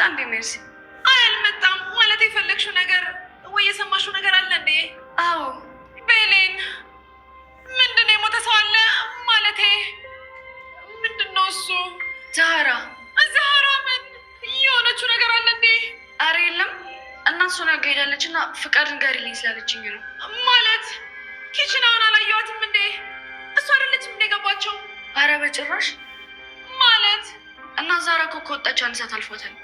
መጣ እንዴ ሜርሲ? አይ አልመጣም። ማለት የፈለግሽው ነገር ወይ የሰማሽው ነገር አለ እንዴ? አዎ። ቤሌን ምንድን ነው የሞተ ሰው አለ ማለቴ ምንድን ነው እሱ? ዛህራ። ዛህራ ምን የሆነችው ነገር አለ እንዴ? አረ የለም፣ እናት ሶና ጋ ሄዳለች እና ፍቃድ ንገሪልኝ ስላለችኝ ነው። ማለት kitchen አሁን አላየኋትም እንዴ? እሱ አይደለችም እንዴ ገባቸው? አረ በጭራሽ። ማለት እና ዛህራ እኮ ከወጣች አንድ ሰዓት አልፏታል።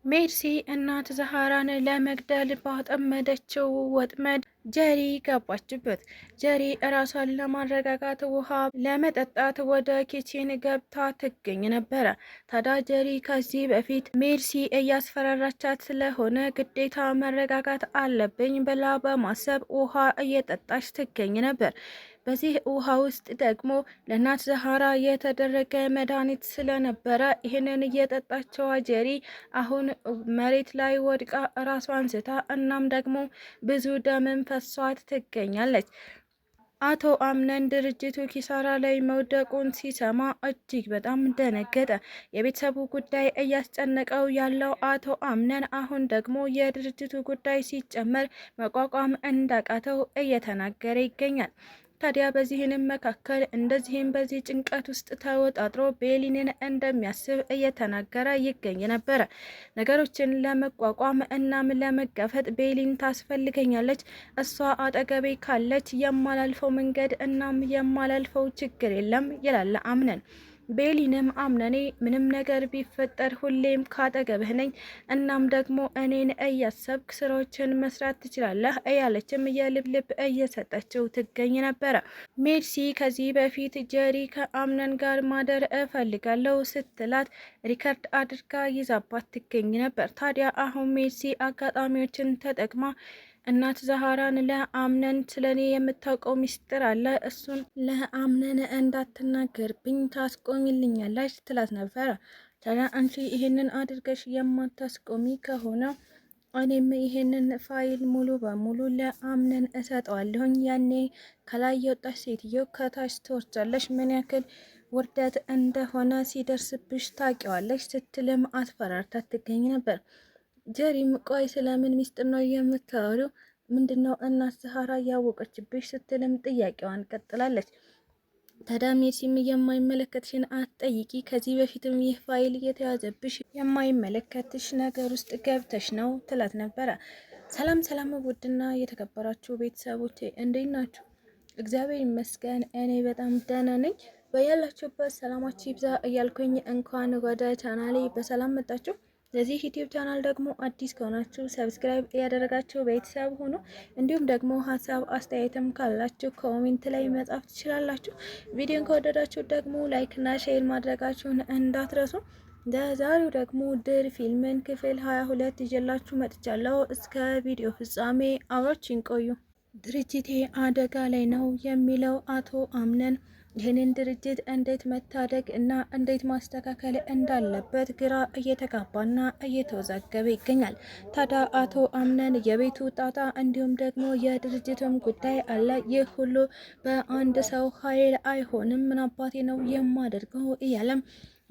ሜርሲ እናት ዛህራን ለመግደል ባጠመደችው ወጥመድ ጀሪ ገባችበት። ጀሪ እራሷን ለማረጋጋት ውሃ ለመጠጣት ወደ kitchen ገብታ ትገኝ ነበረ። ታዲያ ጀሪ ከዚህ በፊት ሜርሲ እያስፈራራቻት ስለሆነ ግዴታ መረጋጋት አለብኝ ብላ በማሰብ ውሃ እየጠጣች ትገኝ ነበር። በዚህ ውሃ ውስጥ ደግሞ ለእናት ዛህራ የተደረገ መድኃኒት ስለነበረ ይህንን እየጠጣችዋ ጀሪ አሁን መሬት ላይ ወድቃ ራሷን ስታ እናም ደግሞ ብዙ ደምን ፈሷት ትገኛለች። አቶ አምነን ድርጅቱ ኪሳራ ላይ መውደቁን ሲሰማ እጅግ በጣም ደነገጠ። የቤተሰቡ ጉዳይ እያስጨነቀው ያለው አቶ አምነን አሁን ደግሞ የድርጅቱ ጉዳይ ሲጨመር መቋቋም እንዳቃተው እየተናገረ ይገኛል። ታዲያ በዚህንም መካከል እንደዚህም በዚህ ጭንቀት ውስጥ ተወጣጥሮ ቤሊንን እንደሚያስብ እየተናገረ ይገኝ ነበረ። ነገሮችን ለመቋቋም እናም ለመጋፈጥ ቤሊን ታስፈልገኛለች፣ እሷ አጠገቤ ካለች የማላልፈው መንገድ እናም የማላልፈው ችግር የለም ይላል አምነን። ቤሊንም አምነኔ ምንም ነገር ቢፈጠር ሁሌም ካጠገብህ ነኝ፣ እናም ደግሞ እኔን እያሰብክ ስራዎችን መስራት ትችላለህ እያለችም የልብ ልብ እየሰጠችው ትገኝ ነበረ። ሜርሲ ከዚህ በፊት ጀሪ ከአምነን ጋር ማደር እፈልጋለሁ ስትላት record አድርጋ ይዛባት ትገኝ ነበር። ታዲያ አሁን ሜርሲ አጋጣሚዎችን ተጠቅማ እናት ዛህራን ለአምነን ስለኔ የምታውቀው ሚስጥር አለ፣ እሱን ለአምነን እንዳትናገርብኝ ታስቆሚልኛለች ትላት ነበረ። ታዲያ አንቺ ይህንን አድርገሽ የማታስቆሚ ከሆነ እኔም ይህንን ፋይል ሙሉ በሙሉ ለአምነን እሰጠዋለሁኝ። ያኔ ከላይ የወጣች ሴትዮ ከታች ትወርጃለሽ። ምን ያክል ውርደት እንደሆነ ሲደርስብሽ ታውቂዋለሽ ስትልም አስፈራርታት ትገኝ ነበር። ጀሪም ቆይ ስለምን ሚስጥር ነው የምታወሪው? ምንድነው እናት ዛህራ ያወቀችብሽ? ስትልም ጥያቄዋን ቀጥላለች። ታዲያ ሜርሲም የማይመለከትሽን አትጠይቂ፣ ከዚህ በፊትም ይህ ፋይል የተያዘብሽ የማይመለከትሽ ነገር ውስጥ ገብተሽ ነው ትላት ነበረ። ሰላም ሰላም፣ ውድና የተከበራችሁ ቤተሰቦቼ እንዴት ናችሁ? እግዚአብሔር ይመስገን እኔ በጣም ደህና ነኝ። በያላችሁበት ሰላማችሁ ይብዛ እያልኩኝ እንኳን ወደ ቻናሌ በሰላም መጣችሁ። ለዚህ ዩቲዩብ ቻናል ደግሞ አዲስ ከሆናችሁ subscribe እያደረጋችሁ ቤተሰብ ሁኑ። እንዲሁም ደግሞ ሀሳብ አስተያየትም ካላችሁ comment ላይ መጻፍ ትችላላችሁ። ቪዲዮን ከወደዳችሁ ደግሞ like እና share ማድረጋችሁን እንዳትረሱ። ለዛሬው ደግሞ ድር ፊልምን ክፍል 22 ይዤላችሁ መጥቻለሁ። እስከ ቪዲዮ ፍጻሜ አብራችሁን ቆዩ። ድርጅቴ አደጋ ላይ ነው የሚለው አቶ አምነን ይህንን ድርጅት እንዴት መታደግ እና እንዴት ማስተካከል እንዳለበት ግራ እየተጋባና እየተወዛገበ ይገኛል። ታዲያ አቶ አምነን የቤቱ ጣጣ እንዲሁም ደግሞ የድርጅቱም ጉዳይ አለ። ይህ ሁሉ በአንድ ሰው ኃይል አይሆንም፣ ምን አባቴ ነው የማደርገው እያለም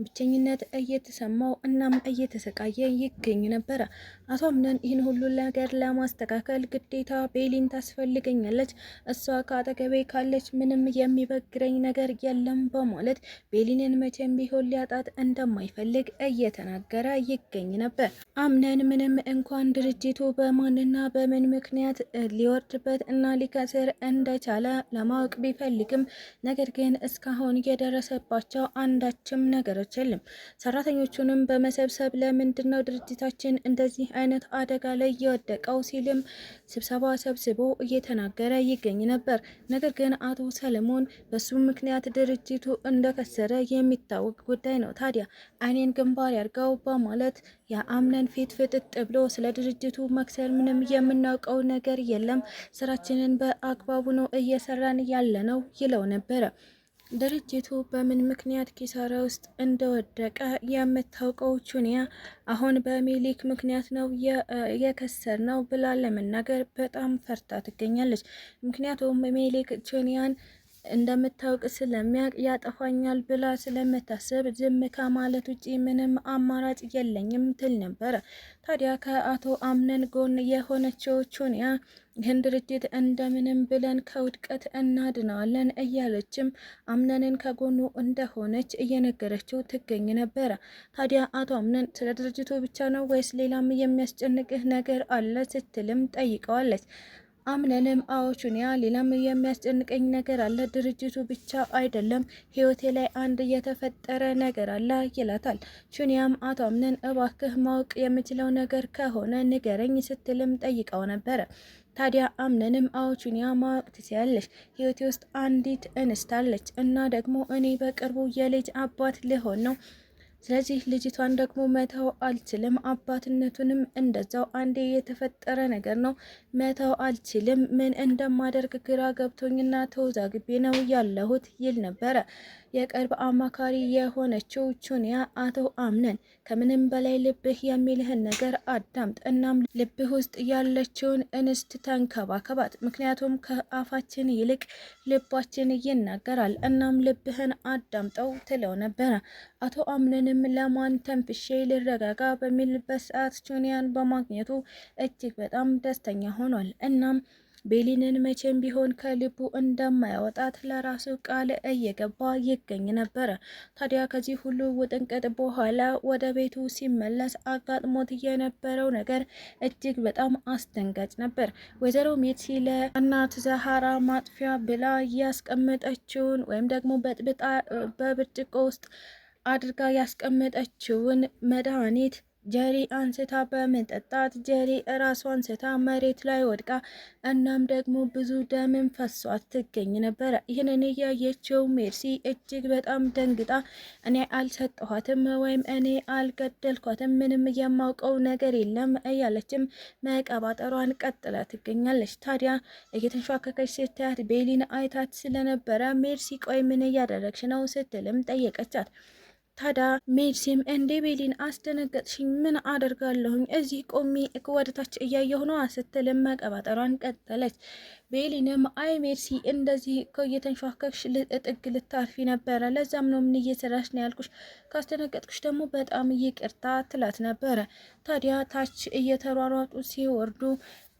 ብቸኝነት እየተሰማው እናም እየተሰቃየ ይገኝ ነበረ። አቶ አምነን ይህን ሁሉ ነገር ለማስተካከል ግዴታ ቤሊን ታስፈልገኛለች፣ እሷ ከአጠገቤ ካለች ምንም የሚበግረኝ ነገር የለም በማለት ቤሊንን መቼም ቢሆን ሊያጣት እንደማይፈልግ እየተናገረ ይገኝ ነበር። አምነን ምንም እንኳን ድርጅቱ በማንና በምን ምክንያት ሊወርድበት እና ሊከስር እንደቻለ ለማወቅ ቢፈልግም ነገር ግን እስካሁን የደረሰባቸው አንዳችም ነገሮች የለም። ሰራተኞቹንም በመሰብሰብ ለምንድን ነው ድርጅታችን እንደዚህ አይነት አደጋ ላይ የወደቀው ሲልም ስብሰባ ሰብስቦ እየተናገረ ይገኝ ነበር። ነገር ግን አቶ ሰለሞን በሱ ምክንያት ድርጅቱ እንደከሰረ የሚታወቅ ጉዳይ ነው። ታዲያ አይኔን ግንባር ያርገው በማለት የአምነን ፊት ፍጥጥ ብሎ ስለ ድርጅቱ መክሰር ምንም የምናውቀው ነገር የለም፣ ስራችንን በአግባቡ ነው እየሰራን ያለ ነው ይለው ነበረ። ድርጅቱ በምን ምክንያት ኪሳራ ውስጥ እንደወደቀ የምታውቀው ቹኒያ አሁን በሜሊክ ምክንያት ነው የከሰር ነው ብላ ለመናገር በጣም ፈርታ ትገኛለች። ምክንያቱም ሜሊክ ቹኒያን እንደምታውቅ ስለሚያውቅ ያጠፋኛል ብላ ስለምታስብ ዝም ከማለት ውጪ ምንም አማራጭ የለኝም ትል ነበረ። ታዲያ ከአቶ አምነን ጎን የሆነችው ቹኒያ ይህን ድርጅት እንደምንም ብለን ከውድቀት እናድነዋለን እያለችም አምነንን ከጎኑ እንደሆነች እየነገረችው ትገኝ ነበረ። ታዲያ አቶ አምነን ስለ ድርጅቱ ብቻ ነው ወይስ ሌላም የሚያስጨንቅህ ነገር አለ ስትልም ጠይቀዋለች። አምነንም አዎ ቹኒያ፣ ሌላም የሚያስጨንቀኝ ነገር አለ። ድርጅቱ ብቻ አይደለም፣ ህይወቴ ላይ አንድ የተፈጠረ ነገር አለ ይላታል። ቹኒያም አቶ አምነን እባክህ ማወቅ የምችለው ነገር ከሆነ ንገረኝ ስትልም ጠይቀው ነበረ። ታዲያ አምነንም አዎ ቹኒያ፣ ማወቅ ትችያለሽ፣ ህይወቴ ውስጥ አንዲት እንስት አለች እና ደግሞ እኔ በቅርቡ የልጅ አባት ልሆን ነው። ስለዚህ ልጅቷን ደግሞ መተው አልችልም። አባትነቱንም እንደዛው አንዴ የተፈጠረ ነገር ነው፣ መተው አልችልም። ምን እንደማደርግ ግራ ገብቶኝና ተወዛግቤ ነው ያለሁት ይል ነበረ። የቅርብ አማካሪ የሆነችው ቹኒያ አቶ አምነን ከምንም በላይ ልብህ የሚልህን ነገር አዳምጥ፣ እናም ልብህ ውስጥ ያለችውን እንስት ተንከባከባት። ምክንያቱም ከአፋችን ይልቅ ልባችን ይናገራል። እናም ልብህን አዳምጠው ትለው ነበረ። አቶ አምነንም ለማን ተንፍሼ ልረጋጋ በሚልበት ሰዓት ቹኒያን በማግኘቱ እጅግ በጣም ደስተኛ ሆኗል። እናም ቤሊንን መቼም ቢሆን ከልቡ እንደማያወጣት ለራሱ ቃል እየገባ ይገኝ ነበረ። ታዲያ ከዚህ ሁሉ ውጥንቅጥ በኋላ ወደ ቤቱ ሲመለስ አጋጥሞት የነበረው ነገር እጅግ በጣም አስደንጋጭ ነበር። ወይዘሮ ሜርሲ ለእናት ዘሃራ ማጥፊያ ብላ ያስቀመጠችውን ወይም ደግሞ በጥብጣ በብርጭቆ ውስጥ አድርጋ ያስቀመጠችውን መድኃኒት ጀሪ አንስታ በመጠጣት ጀሪ እራሷን ስታ መሬት ላይ ወድቃ እናም ደግሞ ብዙ ደምን ፈሷት ትገኝ ነበረ። ይህንን እያየችው ሜርሲ እጅግ በጣም ደንግጣ እኔ አልሰጠኋትም ወይም እኔ አልገደልኳትም፣ ምንም የማውቀው ነገር የለም እያለችም መቀባጠሯን ቀጥላ ትገኛለች። ታዲያ እየተንሸዋከከች ስታያት ቤሊን አይታት ስለነበረ ሜርሲ ቆይ ምን እያደረግሽ ነው ስትልም ጠየቀቻት። ታዲያ ሜርሲም እንዴ ቤሊን አስደነገጥሽኝ፣ ምን አደርጋለሁኝ እዚህ ቆሜ ወደታች እያየሁ ነዋ ስትልም መቀባጠሯን ቀጠለች። ቤሊንም አይ ሜርሲ እንደዚህ እኮ እየተንሿከክሽ ጥግ ልታርፊ ነበረ፣ ለዛም ነው ምን እየሰራሽ ነው ያልኩሽ፣ ካስደነገጥኩሽ ደግሞ በጣም ይቅርታ ትላት ነበረ። ታዲያ ታች እየተሯሯጡ ሲወርዱ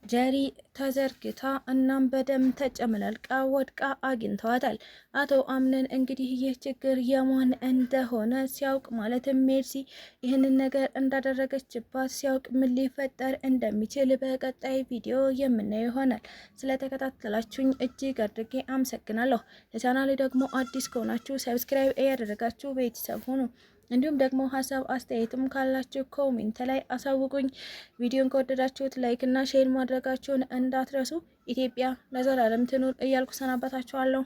ጀሪ ተዘርግታ እናም በደም ተጨመላልቃ ወድቃ አግኝተዋታል። አቶ አምነን እንግዲህ ይህ ችግር የማን እንደሆነ ሲያውቅ፣ ማለትም ሜርሲ ይህንን ነገር እንዳደረገችባት ሲያውቅ ምን ሊፈጠር እንደሚችል በቀጣይ ቪዲዮ የምናየው ይሆናል። ስለተከታተላችሁኝ እጅግ አድርጌ አመሰግናለሁ። ለቻናሌ ደግሞ አዲስ ከሆናችሁ subscribe እያደረጋችሁ ቤተሰብ ሁኑ። እንዲሁም ደግሞ ሀሳብ አስተያየትም ካላችሁ comment ላይ አሳውቁኝ። ቪዲዮን ከወደዳችሁት like እና share ማድረጋችሁን እንዳትረሱ። ኢትዮጵያ ለዘላለም ትኑር እያልኩ ሰናበታችኋለሁ።